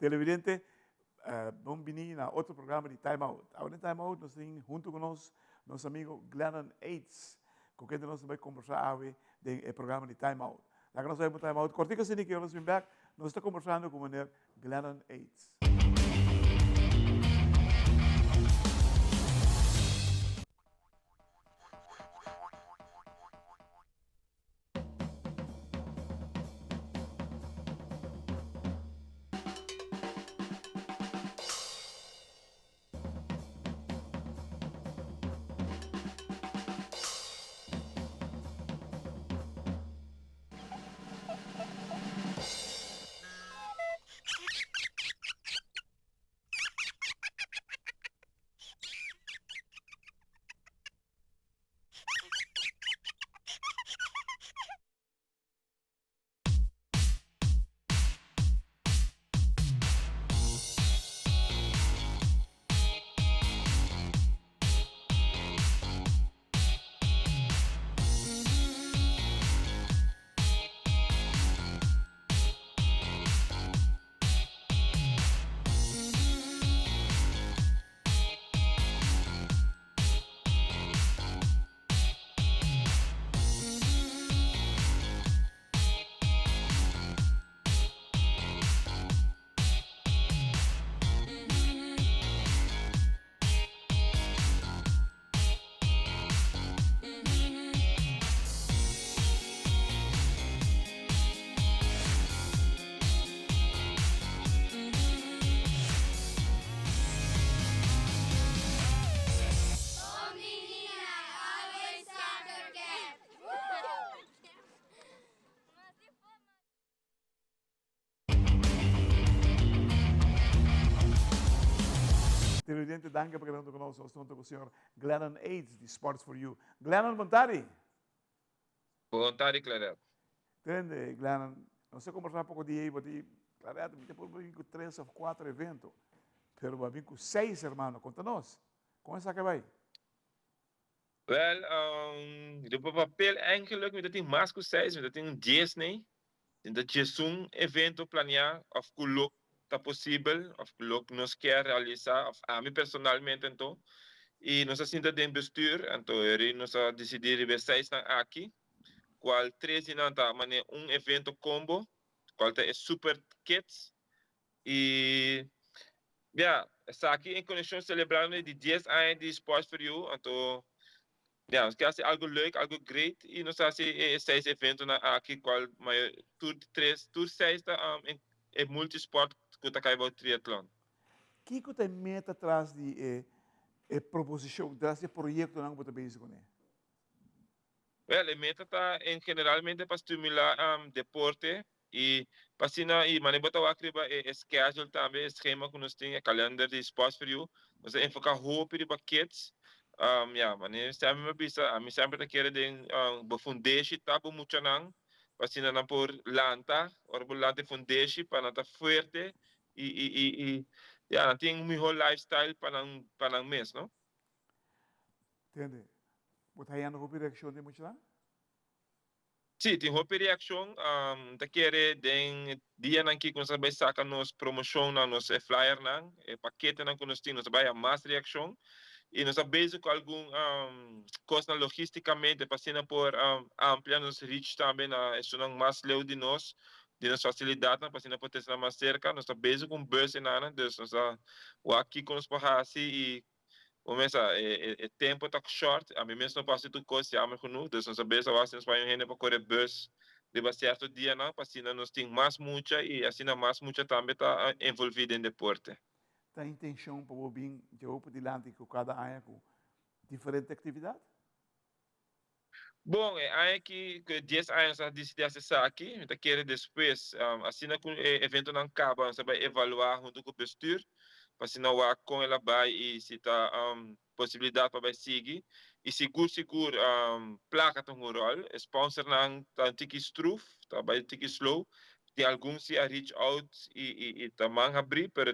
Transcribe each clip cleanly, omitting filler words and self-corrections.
Televidente, bon bini na otro programa di Time Out. Awe den Time Out nos tin hunto cu nos, nos amigo Glennon Ates, cu kende nos ta bay combersa awe den e programa di Time Out. Laga nos bay pa un Time Out cortico asina ki ora nos bin bek, nos ta combersando cu meneer Glennon Ates. Televidente, danki pa keda hunto ku nos. Nos ta hunto ku señor Glennon Aids di Sports for You. Glennon, bon tardi. Bon tardi, Claret. Tende, Glennon, nos a kombersá poko dia ei, bo di, Claret, mi ta por bin ku tres òf kuater evento, pero bo a bin ku seis, hermano. Konta nos, kon esaki a bai? Wèl, riba papel eigenlijk mi ta tin mas ku seis, mi ta tin un dies nei. Tin ta diesun evento planeá òf ku lo ta posibel òf ku lo nos kier realisá òf ami personalmente anto. I nos a sinta den bestuur anto eri nos a disidí riba e seisnan aki, kual tres di nan ta manera un evento combo, kual ta e Super Kids i ya esaki en konekshon selebrando di dies aña di Sports for You anto Ya, nos ke hasi algo leuk, algo great y nos a hasi e seis eventonan aki cual mayor tur tres, tur seis ta e multisport cu ta cay bao triatlon. Kico ta e meta tras di e e proposicion, tras di e proyectonan cu bo ta bezig cune? Wel, e meta ta en generalmente pa stimula deporte y pa asina y manera bo ta wak riba e schedule tambe, e schema cu nos tin, e calender di Sports for You, nos ta enfoca hopi riba kids. Ya, manera semper mi a bisa, ami semper ta kere den bo fundeshi ta bo muchanan, pa asina nan por lanta, ora bo lanta e fundeshi pa nan ta fuerte y y y y ya, nan tin un miho lifestyle pa nan pa nan mes, no? Tende, bo ta hayando hopi reaccion di e muchanan? Sí, tin hopi reaccion. Mi ta kere den dianan ki ku nos a bai saka nos promocionnan, nos e flyernan, e paketenan ku nos tin, nos a bai haya mas reaccion. I nos a bezig ku algun kosnan logisticamente pa asina por amplia nos reach tambe na esunnan mas leu di nos, di nos facilidadnan, pa asina por ta esnan mas cerca. Nos ta bezig ku un bus enanan, dus nos ta wak kiko nos por hasi i Bo mesa, e tempo ta short, ami mes no por hasi tur kos, jammer genoeg, dus nos a bes awor si nos por haña un hende pa kore bus riba sierto dianan pa asina nos tin mas mucha i asina mas mucha tambe ta envolvi den deporte. Ta intencion pa bo bin dje pa dilanti ku kada aña ku diferente actividad? Bon, e aña aki, ku e dies aña nos a disidí hasi esaki. Mi ta kere despues, asina ku e eventonan kaba, nos ta bai evaluá huntu ku bestür, pa asina wak kon el a bai i si ta posibilidat pa bai sigui. I sigur sigur plaka ta hunga un ròl. E sponsornan ta un tiki struf, ta bai un tiki slow. Tin algun si a reach out i ta man habrí, pero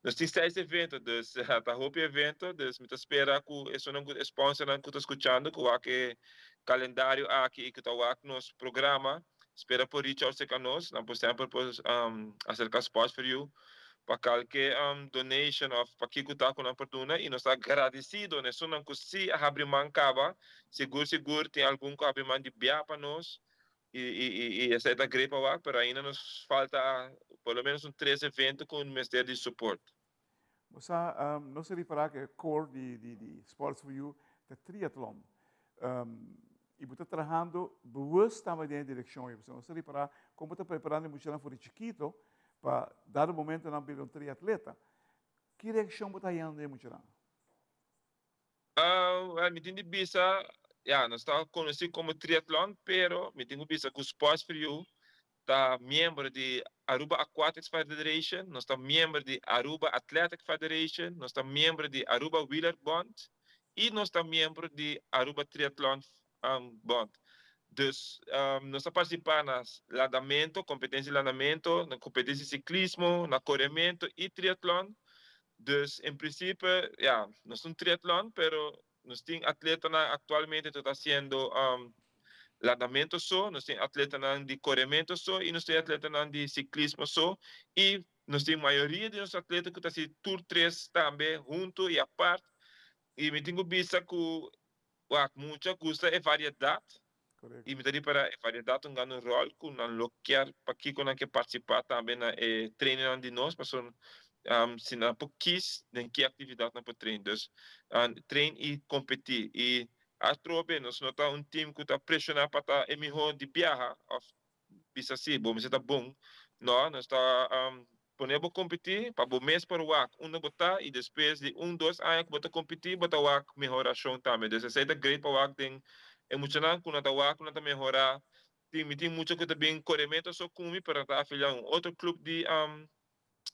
Nos tin seis evento, dus ta hopi evento, dus mi ta spera ku esunnan ku e sponsornan ku ta skuchando ku wak e kalendario aki i ku ta wak nos programa, spera por reach out serka nos, nan por semper por aserka Sports for You. Pa kalke donation of pa kiko ta ku nan por duna i nos ta agradesido na esunnan ku si a habri man kaba, sigur sigur tin algun ku a habri man di bia pa nos i i esei ta great pa wak pero ainda nos falta por lo menos un tres evento ku mester di support. Bo sa nos a ripara ku e core di di Sports for You ta triatlon i bo ta trahando bewust tambe den e direkshon ei pasobra nos a ripara kon bo ta preparando e muchanan for di chikito Pa dado momento nan bira un triatleta, ki reakshon bo ta hañando di e muchanan? Wel, mi tin di bisa, ya, nos ta konosí komo triatlon, pero mi tin ku bisa ku Sports for You ta miembro di Aruba Aquatics Federation, nos ta miembro di Aruba Athletic Federation, nos ta miembro di Aruba Wieler Bond i nos ta miembro di Aruba Triathlon Bond. Dus nos ta partisipá na landamento, kompetensia di landamento, na kompetensia di siklismo, na koremento i triatlon. Dus en prinsipe, ya, nos ta un triatlon, pero nos tin atletanan aktualmente ku ta hasiendo landamento so, nos tin atletanan di koremento so i nos tin atletanan di siklismo so. I nos tin mayoria di nos atleta ku ta hasi tur tres tambe huntu i apart. I mi tin ku bisa ku Wak, mucha gusta e variedat i mi ta ripara e variedat un gana un ròl ku nan lo kier pakiko nan ke partisipá tambe na e trainingnan di nos pasobra si nan por kis den ki aktividat nan por train. Dus train i kompetí i atrobe nos no ta un team ku ta preshoná pa ta e mihó di biaha òf bisa si bo mester ta bon. No, nos ta pone bo kompetí pa bo mes por wak unda bo ta i despues di un dos aña ku bo ta kompetí bo ta wak mehorashon tambe. Dus esei ta great pa wak den e muchanan ku nan ta wak ku nan ta mehorá. Tin mi tin mucha ku ta bin korementu so ku mi pero nan ta afiliá un otro klup di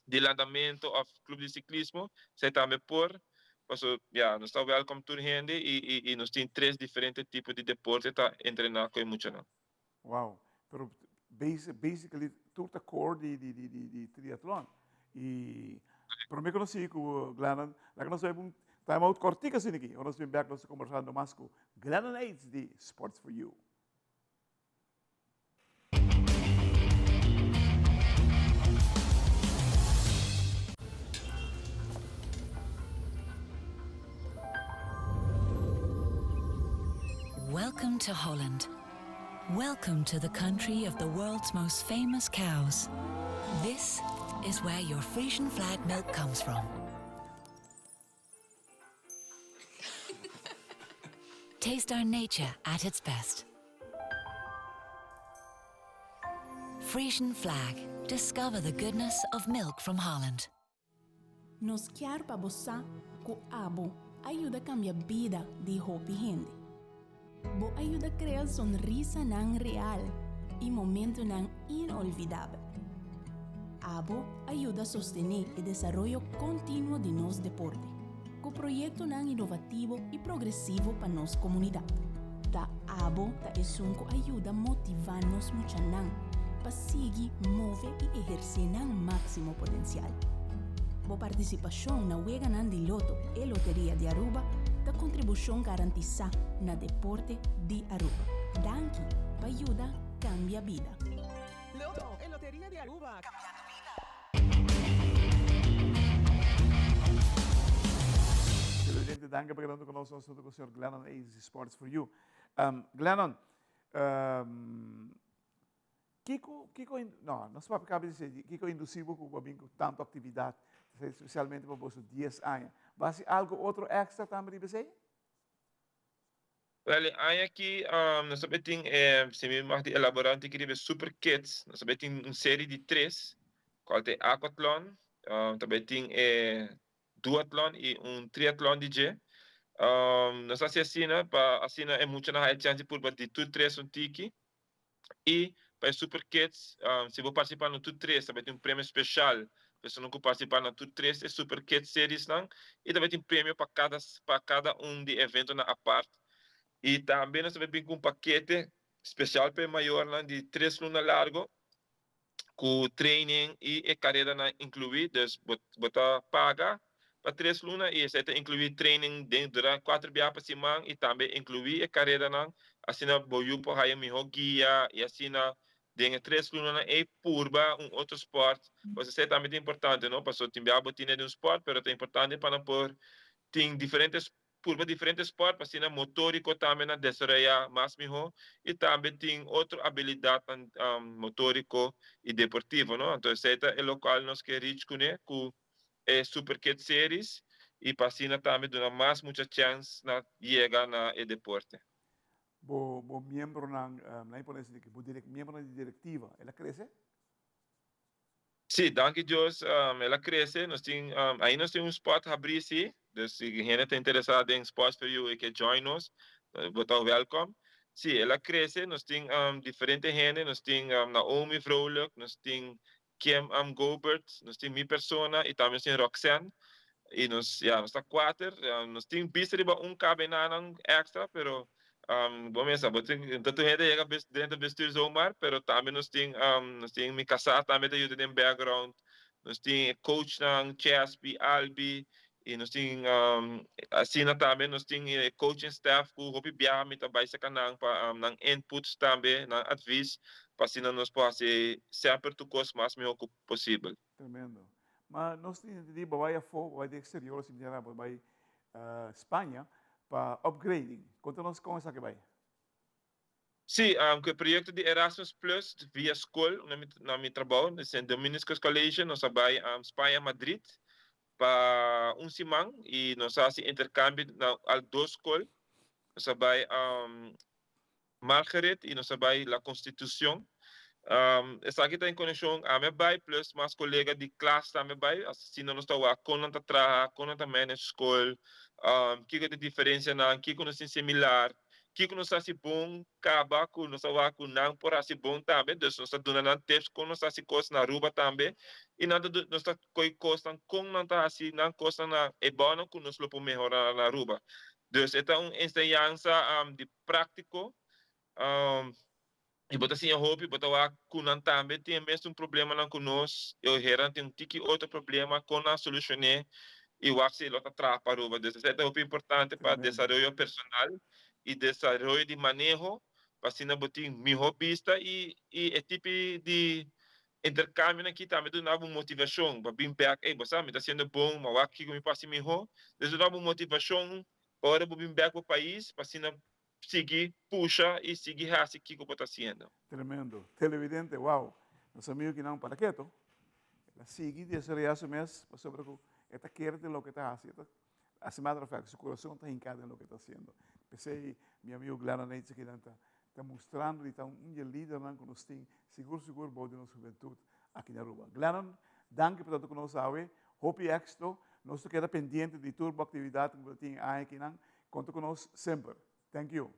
di landamentu òf klup di siklismo. Esei tambe por paso ya nos ta wèlkòm tur hende i i nos tin tres diferente tipo di deporte ta entrená ku e muchanan. Wow, pero basically tur ta core di di di di di triatlon. Y prome cu nos sigui cu Glennon, laga nos bay un time out cortico asina aki. Ora nos bin back nos ta conversando mas cu Glennon Aids di Sports for You. Welcome to Holland. Welcome to the country of the world's most famous cows. This is where your Frisian flag milk comes from. Taste our nature at its best. Frisian flag. Discover the goodness of milk from Holland. Nos kier pa bo sa ku abo a yuda kambia bida di hopi hende. Bo a yuda krea sonrisanan real i momentunan inolvidabel. Abo a yuda sostené e desaroyo kontinuo di nos deporte, ku proyektonan inovativo i progresivo pa nos komunidat. Ta abo ta esun ku a yuda motivá nos muchanan pa sigui move i ehersé nan máksimo potensial. Bo partisipashon na Weganan di Loto e Loteria di Aruba ta kontribushon garantisá na deporte di Aruba. Danki pa yuda kambia bida. Loto e Loteria di Aruba, kambiando bida. Televidente, danki pa keda huntu ku nos. Nos huntu ku señor Glennon Ace di Sports for You. Glennon, Kiko, kiko, no, nos papia kaba di sey, kiko indusi bo ku bo a bin ku tantu aktividat, spesialmente pa boso dies aña. Bo hasi algu otro èkstra tambe riba esei? Wèl, e aña aki nos ta tin e, si mi mag di elaborá un tiki riba e Super Kids, nos ta bai tin un seri di tres, kual ta e Aquathlon, ta bai tin e duatlon i un triatlon di dje. Nos ta hasi asina pa asina e muchanan haya chèns di purba di tur tres un tiki. I pa e Super Kids, si bo partisipá na tur tres ta bai tin un premio speshal pa esunnan ku partisipá na tur tres e Super Kids Seriesnan i ta bai tin premio pa kada pa kada un di e eventonan apart. I tambe nos ta bai bin ku un pakete speshal pa e mayornan di tres luna largo ku training i e kareranan inkluí. Dus bo bo ta paga pa tres luna i esei ta inkluí training den durante kuater biaha pa siman i tambe inkluí e kareranan. Asina bo yu por haya mihó guia i asina. Den e tres lunanan ei purba un otro sport, pasobra esei tambe ta importante no, pasobra tin bia bo tine di un sport pero ta importante pa nan por tin diferente purba diferente sport pa asina motorico tambe nan desaroya mas miho y tambe tin otro abilidadnan motorico y deportivo no. Anto esei ta e locual nos ke reach cune cu e Super Kids Series y pa asina tambe duna mas mucha chens na yega na e deporte. Bo bo miembronan, nan e pone esei bo direk miembronan di direktiva, el a krese? Sí, danki Dios, el a krese. Nos tin, ainda nos tin un spot habrí sí, dus si hende ta interesá den Sports for You i ke join nos, bo ta wèlkòm. Sí, el a krese, nos tin diferente hende, nos tin Naomi Vrolijk, nos tin Kim Gobert, nos tin mi persona i tambe nos tin Roxanne. I nos, ya, nos ta kuater. Nos tin bista riba un kabenanan èkstra, pero bo mester sa, bo tin, ta tur hende yega drenta bestuur zomaar, pero tambe nos tin, nos tin mi kasá tambe ta yuda den background, nos tin e coachnan, Chesby, Albi, i nos tin asina tambe nos tin e coaching staff ku hopi biaha mi ta bai saka nan pa nan inputs tambe, nan advies, pa asina nos por hasi semper tur kos mas mihó ku posibel. Tremendo. Ma nos tin entendí bo bai afó, bo bai den exterior, si mi ta bo bai Spaña pa upgrading. Konta nos kon esaki bai. Sí, ku e proyekto di Erasmus Plus via skol na mi na mi trabou na Sint Dominicus College nos a bai Spaña Madrid pa un siman i nos a hasi interkambio na al dos skol. Nos a bai Margaret i nos a bai La Constitucion. Esaki ta en konekshon ami a bai plus mas kolega di klas tambe a bai, asina nos ta wak kon nan ta traha, kon nan ta manage skol, kiko ta e diferensianan, kiko nos tin similar, kiko nos hasi bon kaba ku nos a wak ku nan por hasi bon tambe, dus nos ta duna nan tips kon nos ta hasi kos na Aruba tambe i nan ta nos ta koy kosnan kon nan ta hasi nan kosnan na e bounan ku nos lo por mehora na Aruba. Dus e ta un enseñansa di práktiko i bo ta siña hopi, bo ta wak ku nan tambe tin e mesun problemanan ku nos, i oheran tin un tiki otro problema, kon nan a solushoné i wak si e lo ta traha pa Aruba. Dus esei ta hopi importante pa desaroyo personal i desaroyo di maneho, pa asina bo tin mihó bista i e tipi di interkambionan aki tambe duna bo motivashon pa bin bèk, ey bo sa mi ta hasiendo bon, ma wak kiko mi por hasi mihó. Dus duna bo motivashon pa ora bo bin bèk bo pais pa asina sigui pusha i sigui hasi kiko bo ta hasiendo. Tremendo. Televidente, wow! Nos amigo kinan para keto. El a sigui desaroyá su mes pasobra ku e ta kere den loke e ta hasi. E ta, as a matter of fact, su kurason ta hinká den loke e ta hasiendo. P'esei mi amigo Glennon Nates akinan ta ta mustrando di ta un di e lidernan ku nos tin sigur sigur bou di nos hubentut aki na Aruba. Glennon, danki pa ta ku nos awe. Hopi éksito. Nos ta keda pendiente di tur bo aktividat ku bo ta tin e aña akinan. Konta ku nos semper. Thank you.